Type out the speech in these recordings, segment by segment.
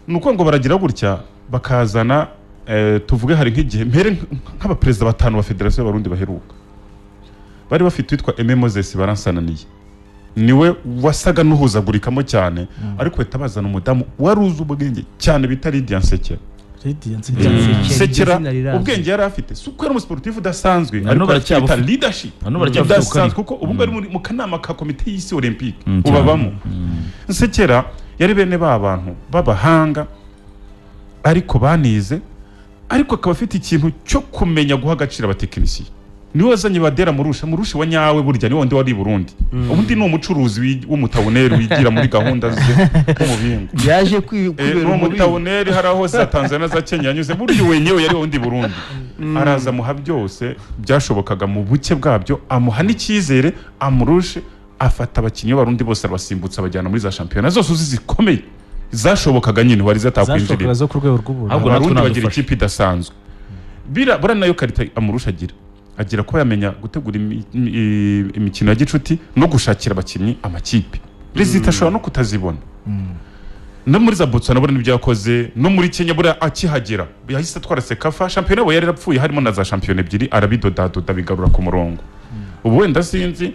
Nuko ngo baragira gutya bakazana, tuvuge hari nk'igihe mpere nk'abaperezida batanu ba federasiyo y'Abarundi baheruka bari bafite uwitwa Aime Moses Baransananiye, niwe wasaga n'uhuzagurikamo cyane, ariko bahita bazana umudamu wari uzi ubwenge cyane bita Lydia Nsekera. Lydia Nsekera. Nsekera Izina rirazwi. Ubwenge yari afite, si uko yari umusiporutifu udasanzwe, Na ariko n'ubu afite leadership Na n'ubu aracyafite idasanzwe, ukuri. kuko ubu ngubu ari mu kanama ka komite y'isi olympique Cyane. ubabamo. Nsekera yari bene ba bantu b'abahanga ariko banize, ariko akaba afite ikintu cyo kumenya guha agaciro abatekinisiye. Niwe wazanye Badera Murusha, Murusha wa nyawe burya niwe wundi wari i Burundi. Ubundi ni umucuruzi w'umutaboneri wigira muri gahunda ze wo mu bingo. Yaje Ni kwibera umubi. umutaboneri, hari aho za Tanzania, za Kenya yanyuze. Burya wenyewe yari wundi i Burundi, araza amuha byose byashobokaga mu buke bwabyo, amuha n'icyizere. Amurushe afata abakinnyi b'Abarundi bose arabasimbutsa, abajyana muri za shampiyona zose uzi zikomeye zashobokaga nyine wari zatakwinjirira. Zashobokaga zo ku rwego rw'uburayi. Ahubwo natwe Abarundi bagira nadufasha. ikipe idasanzwe. Bira buriya nayo qualité Amurusha agira kuba yamenya gutegura imikino ya gicuti no gushakira abakinnyi amakipe. Résultat ashobora no kutazibona. No muri za Botswana buriya nibyo yakoze, no muri Kenya buriya akihagera yahise atwara CECAFA. Shampiyona yabo yari yarapfuye, harimo na za shampiyona ebyiri, arabidodadoda bigarura ku murongo. Ubu wenda sinzi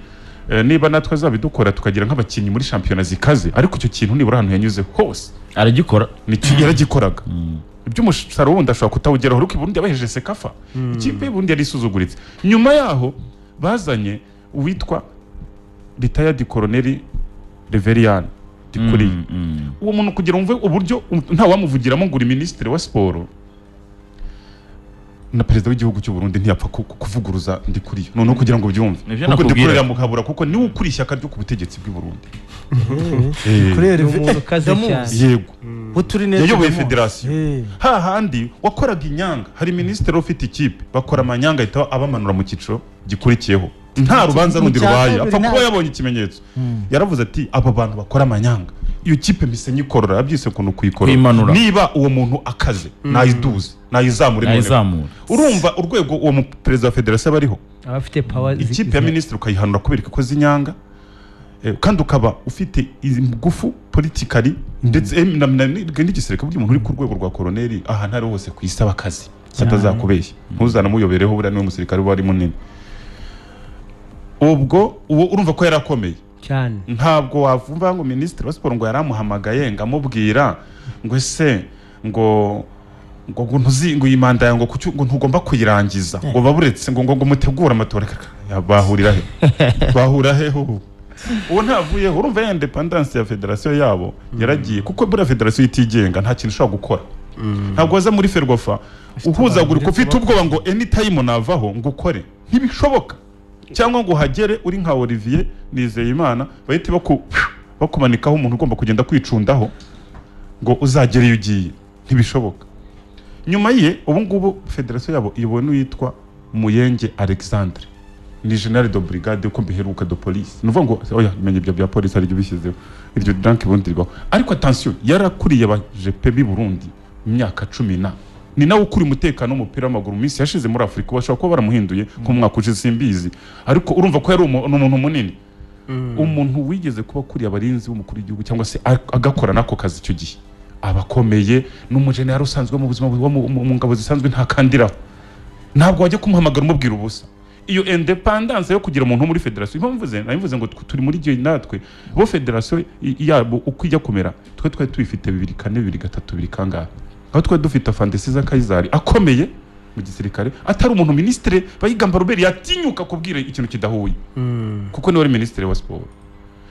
niba natwe azabidukora tukagira nk'abakinnyi muri shampiyona zikaze, ariko icyo kintu nibura ahantu yanyuze hose aragikora. nicyo yaragikoraga. Iby'umusaruro wundi ashobora kutawugeraho, ariko i Burundi yabahejeje CECAFA. Ikipe y'u Burundi yari isuzuguritse. Nyuma yaho bazanye uwitwa retired colonel Reverien Ndikuriye. Uwo muntu, kugira wumve uburyo nta wamuvugiramo ngo uri minisitiri wa siporo na perezida w'igihugu cy'u Burundi ntiyapfa kuvuguruza Ndikuriye. Noneho kugira ngo ubyumve, Nivyo kuko nakubwira. Ndikuriye yamuhabura, kuko niwe ukuriye ishyaka ryo ku butegetsi bw'i Burundi. Kuri Ni umuntu ukaze cyane. Yego. Uturinete. Yayoboye ndamuzi. federasiyo. Hahandi wakoraga inyanga, hari minisitiri ufite ikipe bakora amanyanga ahita abamanura mu cyiciro gikurikiyeho, nta rubanza Mu rundi cya rubaye, kabiri apfa kuba yabonye ikimenyetso. Yaravuze ati: "Aba bantu bakora amanyanga, iyo kipe mpise nyikorora." Yabyise ukuntu kuyikorora. Kuyimanura. Niba uwo muntu akaze nayiduze, nayizamure noneho. Nayizamura. Urumva urwego uwo mu perezida wa federasiyo aba ariho. Aba afite power Ikipe ya minisitiri ukayihanura kubera ko ikoze inyanga, kandi ukaba ufite ingufu politically ndetse n'igisirikare. Burya umuntu uri ku rwego rwa koroneri ahantu ari hose ku isi aba akazi, atazakubeshya, ntuzanamuyobereho. Buriya niwe musirikare uba ari munini. Ubwo uwo urumva ko yari akomeye. Cyane. Ntabwo wavumva ngo minisitiri wa siporo ngo yaramuhamagaye ngo amubwira ngo ese ngo ntuzi ngo iyi manda yawe ngo kuki ngo ntugomba kuyirangiza, ngo baburetse ngo mutegure amatora. Reka, ya, bahurira he? Bahura he ubu? Uwo ntavuyeho. Urumva ya independence ya federasiyo yabo yaragiye, kuko buriya federasiyo itigenga nta kintu ushobora gukora. Ntabwo waza muri FERWAFA uhuzagurika, ufite ubwoba ngo anytime navaho ngo ukore, ntibishoboka. Cyangwa ngo uhagere uri nka Olivier Nizeyimana, bahite bakumanikaho umuntu ugomba kugenda kwicundaho ngo uzagere iyo ugiye, ntibishoboka. Nyuma ye ubu ngubu federasiyo yabo iyobowe n'uwitwa Muyenge Alexandre, ni général de brigade uko mbiheruka de police. Ni ukuvuga ngo oya, menya ibyo bya police aribyo bishyizeho iryo rank ubundi ribaho, ariko attention, yarakuriye aba GP b'i Burundi imyaka 10 na ni nawe ukuri umutekano w'umupira w'amaguru mu minsi yashize muri Afurika. Bashobora kuba baramuhinduye nko mu mwaka ushize, simbizi, ariko urumva ko yari ni umuntu munini, umuntu wigeze kuba akuriye abarinzi b'umukuru w'igihugu cyangwa se agakora n'ako kazi icyo gihe, abakomeye n'umujenerali usanzwe mu buzima wo mu ngabo zisanzwe ntakandiraho. Ntabwo wajya kumuhamagara umubwira ubusa. Iyo independence yo kugira umuntu wo muri federasiyo, impamvu mvuze nabivuze ngo turi muri gihe natwe bo federasiyo yabo uko ijya kumera, twe twari tubifite 2004, 2003, bibiri kangahe, aho twari dufite afande Cesar Kayizari akomeye mu gisirikare, atari umuntu minisitiri Bayigamba Robert yatinyuka kubwira ikintu kidahuye, kuko niwe wari minisitiri wa siporo.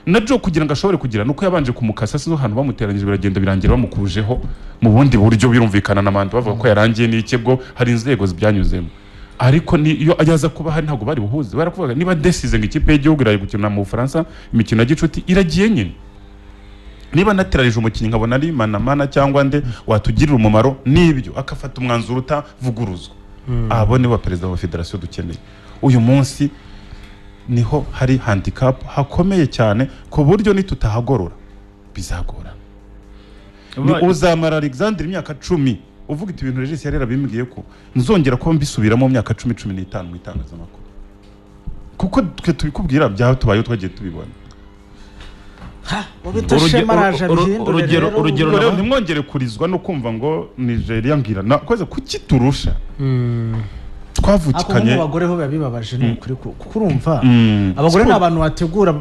Na Joe kugira ngo ashobore kugira nuko yabanje kumukasa, sinzi ahantu bamuteranyije, biragenda birangira bamukujeho mu bundi buryo. Birumvikana na manda bavuga ko yarangiye n'iki, bwo hari inzego zibyanyuzemo, ariko ni iyo aza kuba hari ntabwo bari buhuze. Barakuvuga niba desize ngo ikipe y'igihugu iraye gukina mu Bufaransa imikino ya gicuti, iragiye nyine. Niba nateranyije umukinnyi nkabona ari manamana cyangwa nde watugirira umumaro, nibyo, akafata umwanzuro utavuguruzwa. Abo ni ba perezida wa federasiyo dukeneye uyu munsi. Niho hari handicap hakomeye cyane, ku buryo nitutahagorora bizagorana. Ni uzamara Alexandre imyaka 10 uvuga iti: "Ibintu Regis yari yarabimbwiye ko nzongera kuba mbisubiramo mu myaka 10, 15 mu itangazamakuru," kuko twe tubikubwira byatubayeho, twagiye tubibona. Urugero rero ntimwongere kurizwa no kumva ngo Nigeria ngira nakoze kuki turusha twavukanye. Ako bagore ho bibabaje ni ukuri kuko urumva abagore ni abantu bategura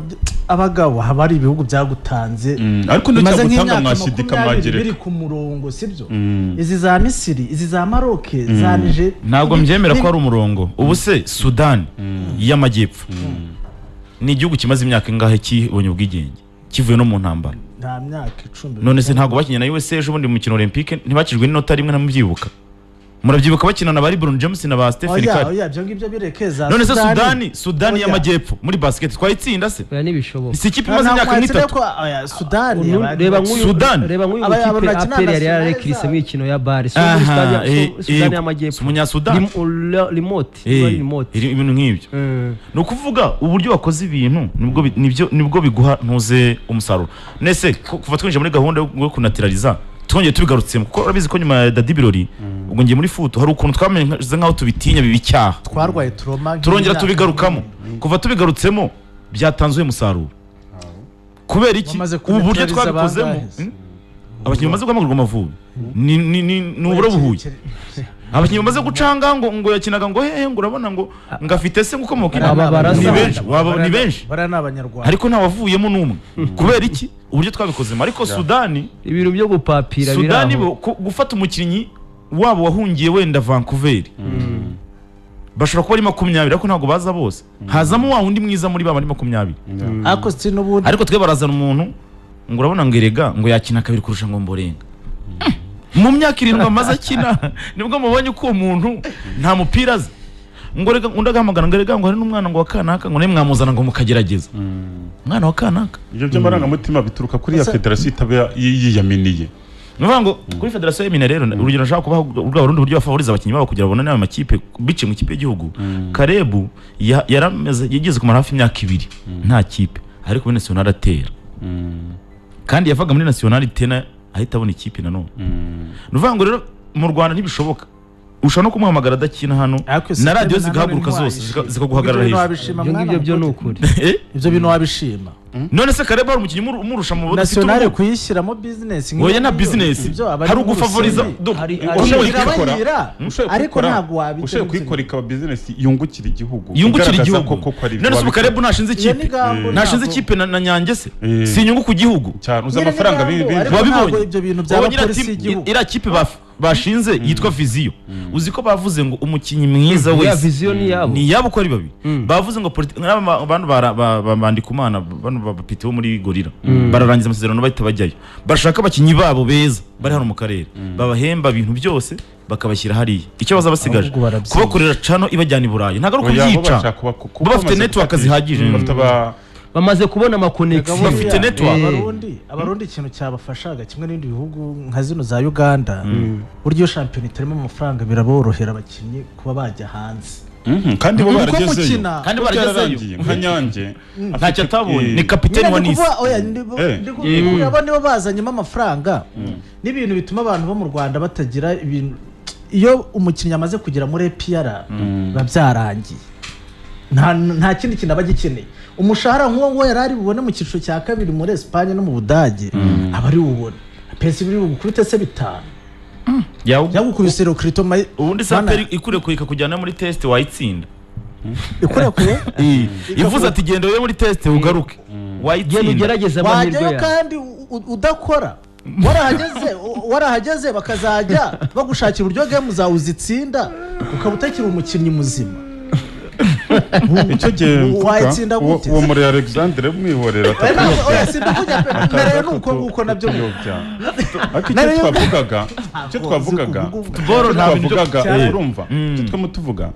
abagabo haba ari ibihugu byagutanze ariko nticyagutanga mwashidika mwagereka biri ku murongo sibyo. Izi za Misiri, izi za Maroc, za Niger ntabwo mbyemera ko ari umurongo. Ubu se Sudan y'Amajyepfo ni igihugu kimaze imyaka ingahe kibonye ubwigenge kivuye no mu ntambara? Nta myaka 10. None se ntabwo bakinye na USA ejo bundi mu mukino Olympique ntibakijwe n'inota rimwe namubyibuka? Murabyibuka bakina na ba LeBron James na ba Stephen Curry. Oya ibyo ngibyo birekeza. None se Sudani y'Amajyepfo muri basket twayitsinda se? Oya nibishoboka. Si ikipe imaze imyaka nk'itatu. Oya Sudani reba nk'uyu Sudani reba nk'uyu kipe APR yari yarekirise mu mikino ya bar. Sudani y'Amajyepfo. Umunya-Sudani. Remote, remote. Ibintu nk'ibyo. Ni ukuvuga uburyo wakoze ibintu nibwo biguha ntuze umusaruro. Nese kuva twinjiye muri gahunda yo kunatiraliza twongeye tubigarutsemo kuko urabizi ko nyuma ya Dadi Birori ubwo ngiye muri futu hari ukuntu twamenye nkaho tubitinya biba icyaha twarwaye trauma turongera tubigarukamo. Kuva tubigarutsemo byatanze umusaruro kubera iki? Uburyo twabikozemo abakinnyi bamaze guhamagarwa Amavubi ni uburo buhuye. Abakinnyi bamaze gucanga ngo yakinaga ngo hehe ngo urabona ngo ngafite se ngukomoka ni benshi ni benshi ariko nta wavuyemo n'umwe kubera iki? Uburyo twabikozemo. Ariko Sudani ibintu byo gupapira Sudani gufata umukinnyi wabo wahungiye wenda Vancouver bashobora kuba ari 20 ariko ntabwo baza bose hazamo wa wundi mwiza muri baba ari 20. Ariko si n'ubundi ariko twe barazana umuntu ngo urabona ngo erega ngo yakina kabiri kurusha ngo Mborenga mu myaka 7 amaze akina nibwo mubonye uko uwo muntu nta mupira azi ngo rega undi agahamagara ngo erega ngo hari n'umwana ngo wa kanaka ngo nawe mwamuzana ngo mukagerageza umwana wa kanaka. Ibyo by'amarangamutima bituruka kuri ya federasiyo itaba yiyaminiye. Ni ukuvuga ngo kuri federasiyo y'imine rero urugero nshaka kubaha urwa rundi buryo bafavoriza abakinnyi babo kugira babone n'ayo makipe biciye mu ikipe y'igihugu. Karebu yarameze yigeze kumara hafi imyaka 2 nta kipe ariko muri National atera kandi yavaga muri National tena ahita abona ikipe nanone. Ni ukuvuga ngo rero mu Rwanda ntibishoboka ushobora no kumuhamagara adakina hano na radiyo zigahaguruka zose zikaguhagarara hejuru. Ibyo ngibyo byo ni ukuri. Ibyo bintu wabishima. None se Karebu hari umukinnyi umurusha mu National kuyishyiramo business oya na business hari ugufavoriza ariko ntabwo wabikora ushoboye kuyikora ikaba business yungukira igihugu yungukira igihugu. None se Karebu nashinze ikipe nashinze ikipe na Nyange se si inyungu ku gihugu cyane uza amafaranga wabibonye ibyo bintu byaba polisi y'igihugu ira kipe bashinze yitwa Viziyo. Uzi ko bavuze ngo umukinnyi mwiza wese Viziyo ni yabo ni yabo uko ari babiri bavuze ngo abantu Bandikumana bano bapite bo muri Gorilla bararangiza amasezerano bahita bajyayo bashaka abakinnyi babo beza bari hano mu karere babahemba ibintu byose bakabashyira hariya icyo baza basigaje kubakorera cano ibajyana i Burayi ntabwo ari ukubyica bo bafite network zihagije bamaze kubona amakonegisiyo bafite network. Abarundi ikintu cyabafashaga kimwe n'ibindi bihugu nka zino za Uganda buryo shampiyona itarimo amafaranga biraborohera abakinnyi kuba bajya hanze kandi bo baragezeyo kandi baragezeyo nka Nyange ntacyo atabonye ni kapiteni wa Nice. Abo nibo bazanyemo amafaranga n'ibintu bituma abantu bo mu Rwanda batagira ibintu. Iyo umukinnyi amaze kugera muri APR biba byarangiye nta kindi kintu aba agikeneye. Umushahara nk'uwo nguwo yari ari bubone mu cyiciro cya kabiri muri Espagne no mu Budage aba ari bubone pesi biri bugukubite se 5 yagukubise Rokrito ubundi se APR ikurekuye ikakujyana muri test wayitsinda ikurekuye ivuze ati genda wowe muri test ugaruke wayitsinda ugerageze amahirwe yawe kandi udakora warahageze bakazajya bagushakira uburyo game zawe uzitsinda ukaba utakiri umukinnyi muzima. Icyo gihe mvuga uwo muri Alexandre mwihorera icyo twavugaga urumva icyo twemo tuvuga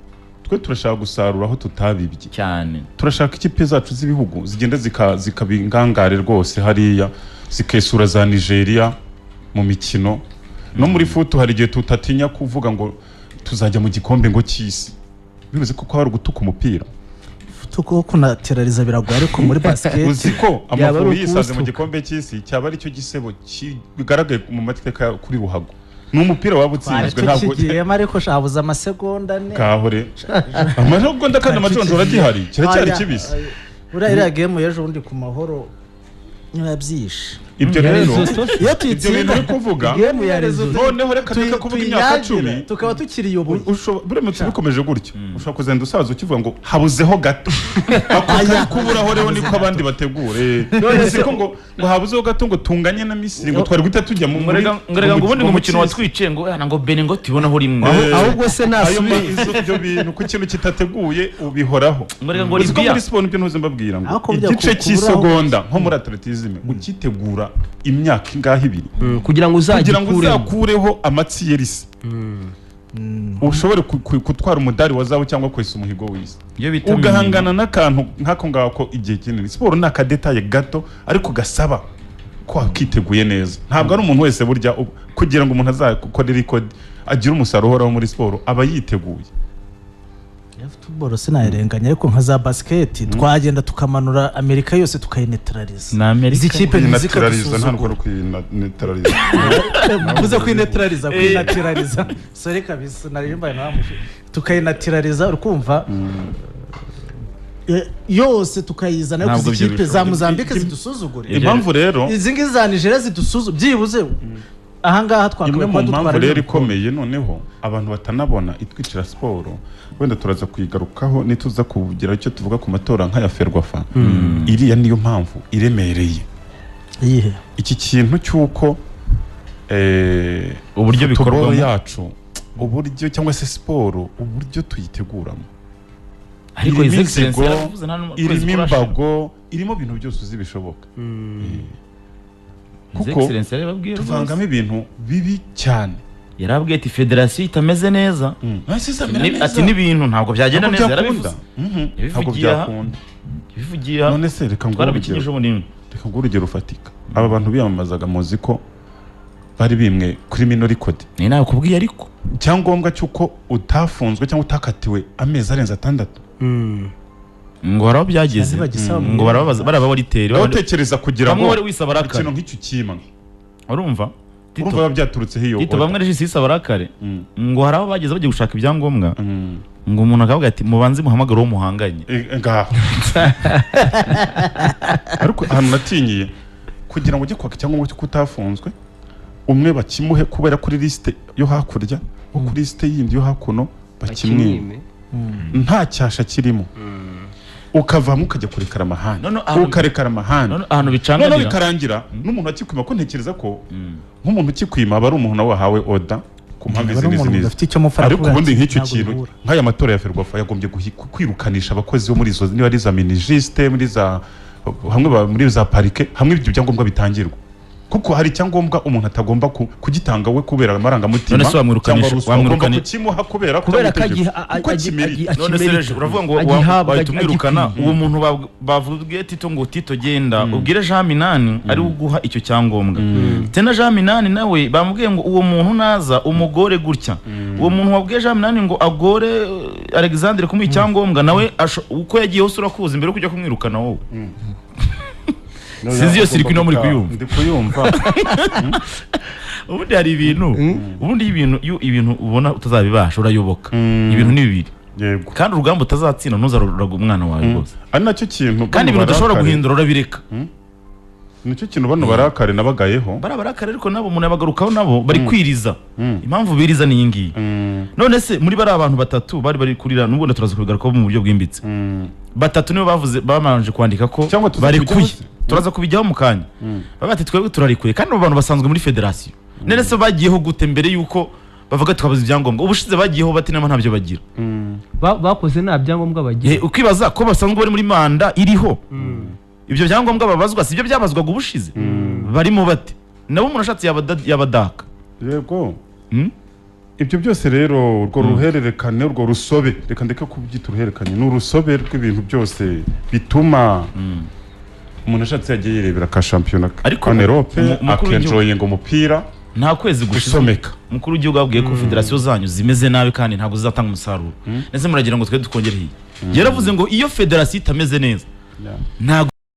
twe turashaka gusarura aho tutabibye cyane turashaka ikipe zacu z'ibihugu zigenda zikaba ingangare rwose hariya zikesura za Nigeria mu mikino no muri futu hari igihe tutatinya kuvuga ngo tuzajya mu gikombe ngo cy'isi bivuze ko hari ugutuka umupira tuko kunaterariza biragoye ariko muri basket uzi ko Amavubi yisanze mu gikombe cy'isi cyaba ari cyo gisebo bigaragaye mu mateka kuri ruhago ni umupira waba utsinzwe ntabwo kigiyemo ariko shabuze amasegonda ane kahore amasegonda kandi amajonjora agihari kiracyari kibisi buriya iriya game y'ejo bundi ku mahoro Ntibabyishe. Ibyo rero, Iyo ibyo bintu tuyitsinda uri kuvuga, Game ya Lesotho. Noneho reka reka kuvuga imyaka 10. Tukaba tukiriyoboye. Buramutse bikomeje gutyo, ushobora kuzenda usaza ukivuga ngo habuzeho gato. Ako kari kuburaho rero niko abandi bategura. None se- Siko ngo habuzeho gato ngo tunganye na Misiri, ngo twari guhita tujya mu Ngo rega ngo ubundi ngo umukino watwice, ngo ngo Benin ngo tubonaho rimwe. Ahubwo se Ayo nasubire ibyo bintu ku kintu kitateguye ubihoraho. Ngo rega ngo Uzi ko Libya muri siporo ibyo ntuzi mbabwira ngo Ariko burya igice kuburaho- cy'isegonda nko muri atletisme ukitegura imyaka ingahe, 2, Kugira ngo kugira ngo uzagikuremo. uzakureho amatsiyerisi, ushobore gutwara umudari wa zahabu cyangwa kwesa umuhigo w'isi, Iyo bita ugahangana n'akantu nk'ako ngako igihe kinini. Siporo ni akadetaye gato ariko gasaba ko wakiteguye neza. Ntabwo ari umuntu wese burya kugira ngo umuntu azakore record, agire umusaruro uhoraho muri siporo, aba yiteguye. Football sinayirenganya, ariko nka za basket twagenda tukamanura Amerika yose tukayinetraliza. Ni Amerika. Izi kipe Kuyinatirariza ntabwo ntizikadusuzugura. ari ukuyinatirariza. Mvuze kwinetraliza, kwinatiraliza, sorry kabisa, nari mbaye nawe, tukayinatiraliza, urikumva, yose tukayizana, ariko Ntabwo izi ibyo kipe za bishoboka. Mozambique zidusuzugure, Impamvu rero izi ngizi za Nigeria zidusuzugure, byibuze ahangaha Imwe twakabaye mu kuba mpamvu dutwara rero bino bikombe. ikomeye noneho abantu batanabona itwicira siporo, wenda turaza kuyigarukaho nituza kugira icyo tuvuga ku matora nk'aya Ferwafa, iriya niyo mpamvu iremereye. Iyihe? Iki kintu cy'uko Uburyo football bikorwamo. yacu, uburyo cyangwa se siporo uburyo tuyiteguramo, Ariko irimo His Excellency inzigo, yaravuze nta n'ukwezi irimo kurashira. imbago, irimo ibintu byose uzi bishoboka. His Kuko Excellency yarababwiye rwose. tuvangamo ibintu bibi cyane. Yarababwiye ati federasiyo itameze neza. Nahise izamera neza. Ati n'ibintu ntabwo byagenda Ntabwo neza. byakunda. Yarabivuze. Ntabwo Yabivugiye aha. byakunda. Yabivugiye aha. None se reka nguhe Twarabikinye urugero, ejo bundi. reka nguhe urugero rufatika. Aba bantu biyamamazaga, muzi ko bari bimwe criminal record, Ni nawe kubwiye ariko. icyangombwa cy'uko utafunzwe cyangwa utakatiwe amezi arenze 6. Ngo hari aho byageze. Ntibagisaba mu Ngo barababaza baraba wariteri. Nawe utekereza kugira Bamwe ngo wari wisaba arakare. ikintu nk'icyo kimwe, Urumva? Tito, urumva biba byaturutseho iyo Tito, order. bamwe Regis yisaba arakare. Ngo hari aho bageze bagiye gushaka ibyangombwa. Ngo umuntu akavuga ati mubanze muhamagare uwo muhanganye. Ngaho ariko ahantu natinyiye kugira ngo ujye kwaka icyangombwa cy'uko utafunzwe, umwe bakimuhe kubera kuri lisite yo hakurya, wo kuri lisite yindi yo hakuno bakimwime, nta cyasha kirimo, ukavamo ukajya kurekara amahane, No, no, ahantu- ukarekara amahane, None ahantu noneho bicanganira. bikarangira n'umuntu akikwima, ko ntekereza ko nk'umuntu ukikwima aba ari umuntu nawe wahawe oda ku mpamvu Aba izi ari n'izi umuntu n'izi. udafite icyo mufara, Ariko kuvuga ubundi ati, nk'icyo ntabwo kintu, bihura. nk'aya matora ya Ferwafa yagombye kwirukanisha abakozi bo muri izo, niba ari za minijiste, muri za hamwe muri za parike, hamwe ibyo byangombwa bitangirwa, kuko hari icyangombwa umuntu atagomba kugitanga we kubera amarangamutima None se wamwirukanisha- cyangwa ruswa, ugomba kukimuha kubera ko Kubera ko itegeko, kuko kimeri None se Regis, uravuga ngo agihabwa, wahita umwirukana agikwiye. uwo muntu bavuge Tito ngo Tito genda ubwire Jean Minani ari we uguha icyo cyangombwa. Tena Jean Minani nawe bamubwiye ngo uwo muntu naza umugore gutya, uwo muntu wabwiye Jean Minani ngo agore Alexandre kumuha icyangombwa, nawe uko yagiye hose urakuzi mbere yo kujya kumwirukana wowe. Sinzi iyo sirikwi niba muri kuyumva. Ndi kuyumva. Ubundi hari ibintu, ubundi ibintu, iyo ibintu ubona utazabibasha urayoboka. Ibintu ni bibiri. Kandi urugamba utazatsinda ntuzaruraga umwana wawe rwose. Ari nacyo kintu Kandi bano ibintu udashobora barakare- guhindura urabireka. Nicyo kintu bano barakare nabagayeho. Bariya barakare ariko nabo umuntu yabagarukaho, nabo bari kwiriza. Impamvu biriza ni iyi ngiyi. None se muri bariya abantu batatu bari kurira, n'ubundi turaza kubigarukaho mu buryo bwimbitse, batatu nibo bavuze, babanje kwandika ko Cyangwa tuza barekuye. kubijyaho se? Turaza kubijyaho mu kanya. Bavuga ati twebwe turarekuye, kandi abo bantu basanzwe muri federasiyo. None se bagiyeho gute mbere y'uko bavuga tukabuza ibyangombwa? Ubushize bagiyeho bati nabo ntabyo bagira. Bakoze nta byangombwa bagira. Ukibaza ko basanzwe bari muri manda iriho ibyo byangombwa babazwa, si ibyo byabazwaga ubushize, barimo bate? Nabo umuntu ashatse yabadaka. Yego. Ibyo byose rero, urwo ruhererekane, urwo rusobe, reka ndeke kubyita uruhererekane, ni urusobe rw'ibintu byose bituma umuntu ashatse yagiye yirebera ka shampiyona Ariko en Europe, umukuru w'igihugu- akenjoyinga umupira Nta kwezi gushize usomeka. umukuru w'igihugu yababwiye ko federasiyo zanyu zimeze nabi kandi ntabwo zizatanga umusaruro, ndetse muragira ngo twe dukongere iyi. Yaravuze ngo iyo federasiyo itameze neza ntabwo